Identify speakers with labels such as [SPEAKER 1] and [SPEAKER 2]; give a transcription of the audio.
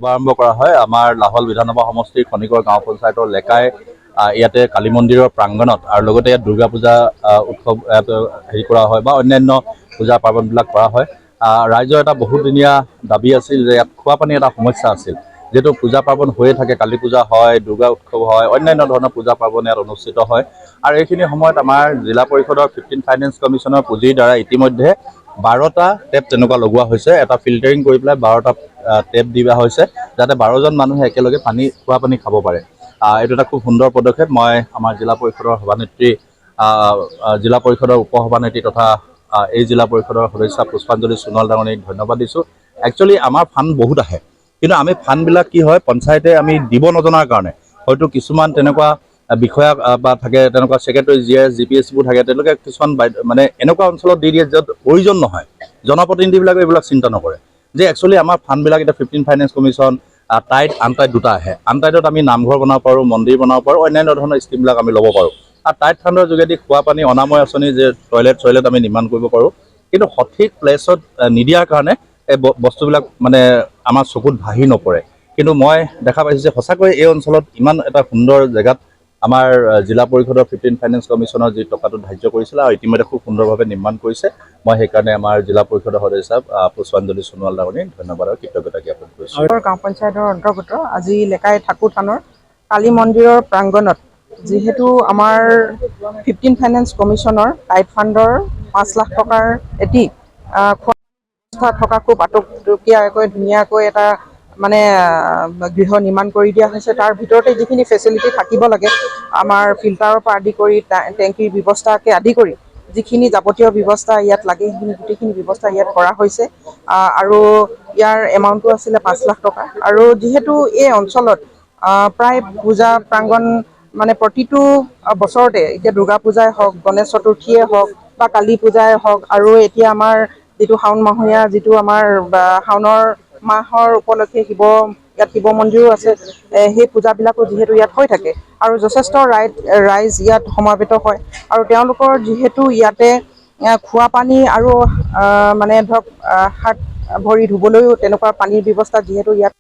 [SPEAKER 1] শুভাৰম্ভ কৰা হয়। আমাৰ লাহোৱাল বিধানসভা সমষ্টিৰ খনিকৰ গাঁও পঞ্চায়তৰ লেকাই ইয়াতে কালী মন্দিৰৰ প্ৰাংগণত আৰু লগতে ইয়াত দুৰ্গা পূজা উৎসৱ ইয়াত হেৰি কৰা হয় বা অন্যান্য পূজা পাৰ্বণবিলাক কৰা হয়। ৰাইজৰ এটা বহুদিনীয়া দাবী আছিল যে ইয়াত খোৱা পানী এটা সমস্যা আছিল। যিহেতু পূজা পাৰ্বণ হৈয়ে থাকে, কালী পূজা হয়, দুৰ্গা উৎসৱ হয়, অন্যান্য ধৰণৰ পূজা পাৰ্বণ ইয়াত অনুষ্ঠিত হয় আৰু এইখিনি সময়ত আমাৰ জিলা পৰিষদৰ 15 ফাইনেন্স কমিশ্যনৰ পুঁজিৰ দ্বাৰা ইতিমধ্যে 12টা টেপ তেনেকুৱা লগোৱা হৈছে। এটা ফিল্টাৰিং কৰি পেলাই 12টা টেপ দিয়া হৈছে, যাতে 12জন মানুহে একেলগে পানী, খোৱা পানী খাব পাৰে। এইটো এটা খুব সুন্দৰ পদক্ষেপ। মই আমাৰ জিলা পৰিষদৰ সভানেত্ৰী, জিলা পৰিষদৰ উপ সভানেত্ৰী তথা এই জিলা পৰিষদৰ সদস্যা পুষ্পাঞ্জলি সোণোৱাল ডাঙৰীয়াক ধন্যবাদ দিছোঁ। একচুৱেলি আমাৰ ফাণ্ড বহুত আহে, কিন্তু আমি ফাণ্ডবিলাক কি হয়, পঞ্চায়তে আমি দিব নজনাৰ কাৰণে হয়তো কিছুমান তেনেকুৱা বিষয়া বা থাকে, তেনেকুৱা secretary, G S, G P এছবোৰ থাকে, তেওঁলোকে কিছুমান মানে এনেকুৱা অঞ্চলত দি দিয়ে য'ত প্ৰয়োজন নহয়। জনপ্ৰতিনিধিবিলাকে এইবিলাক চিন্তা নকৰে যে একচুৱেলি আমাৰ ফাণ্ডবিলাক এতিয়া 15 ফাইনেন্স কমিশ্যন টাইড, আনটাইড দুটা আহে। আনটাইডত আমি নামঘৰ বনাব পাৰোঁ, মন্দিৰ বনাব পাৰোঁ, অন্যান্য ধৰণৰ স্কীমবিলাক আমি ল'ব পাৰোঁ আৰু টাইড ফাণ্ডৰ যোগেদি খোৱা পানী, অনাময় আঁচনি, যে টয়লেট চয়লেট আমি নিৰ্মাণ কৰিব পাৰোঁ। কিন্তু সঠিক প্লেচত নিদিয়াৰ কাৰণে এই বস্তুবিলাক মানে আমাৰ চকুত ভাহি নপৰে। কিন্তু মই দেখা পাইছোঁ যে সঁচাকৈ এই অঞ্চলত ইমান এটা সুন্দৰ জেগাত আমাৰ জিলা পৰিষদৰ 15 ফাইনেন্স কমিশ্যনৰ যি টকাটো ধাৰ্য কৰিছিলে আৰু ইতিমধ্যে খুব সুন্দৰভাৱে নিৰ্মাণ কৰিছে। মই সেইকাৰণে আমাৰ জিলা পৰিষদৰ সদস্যা পুষ্পাঞ্জলি সোণোৱাল ডাঙৰীয়াক ধন্যবাদ আৰু কৃতজ্ঞতা জ্ঞাপন কৰিছোঁ।
[SPEAKER 2] গাঁও পঞ্চায়তৰ অন্তৰ্গত আজি লেকাই ঠাকুৰ থানৰ কালী মন্দিৰৰ প্ৰাংগণত যিহেতু আমাৰ 15 ফাইনেন্স কমিশ্যনৰ টাইড ফাণ্ডৰ 5 লাখ টকাৰ এটি খোৱা ব্যৱস্থা থকা খুব আটকটকীয়াকৈ ধুনীয়াকৈ এটা মানে গৃহ নিৰ্মাণ কৰি দিয়া হৈছে। তাৰ ভিতৰতে যিখিনি ফেচিলিটি থাকিব লাগে, আমাৰ ফিল্টাৰৰ পৰা আদি কৰি টেংকিৰ ব্যৱস্থাকে আদি কৰি যিখিনি যাৱতীয় ব্যৱস্থা ইয়াত লাগে, সেইখিনি গোটেইখিনি ব্যৱস্থা ইয়াত কৰা হৈছে। আৰু ইয়াৰ এমাউণ্টটো আছিলে 5 লাখ টকা। আৰু যিহেতু এই অঞ্চলত প্ৰায় পূজা প্ৰাংগণ মানে প্ৰতিটো বছৰতে, এতিয়া দুৰ্গা পূজাই হওক, গণেশ চতুৰ্থীয়ে হওক বা কালী পূজাই হওক আৰু এতিয়া আমাৰ যিটো শাওণ মহীয়া, যিটো আমাৰ বা শাওণৰ মাহৰ উপলক্ষে ইয়াত শিৱ মন্দিৰো আছে, সেই পূজাবিলাকো যিহেতু ইয়াত হৈ থাকে আৰু যথেষ্ট ৰাইজ ইয়াত সমাবেত হয় আৰু তেওঁলোকৰ যিহেতু ইয়াতে খোৱা পানী আৰু মানে ধৰক হাত ভৰি ধুবলৈও তেনেকুৱা পানীৰ ব্যৱস্থা যিহেতু ইয়াত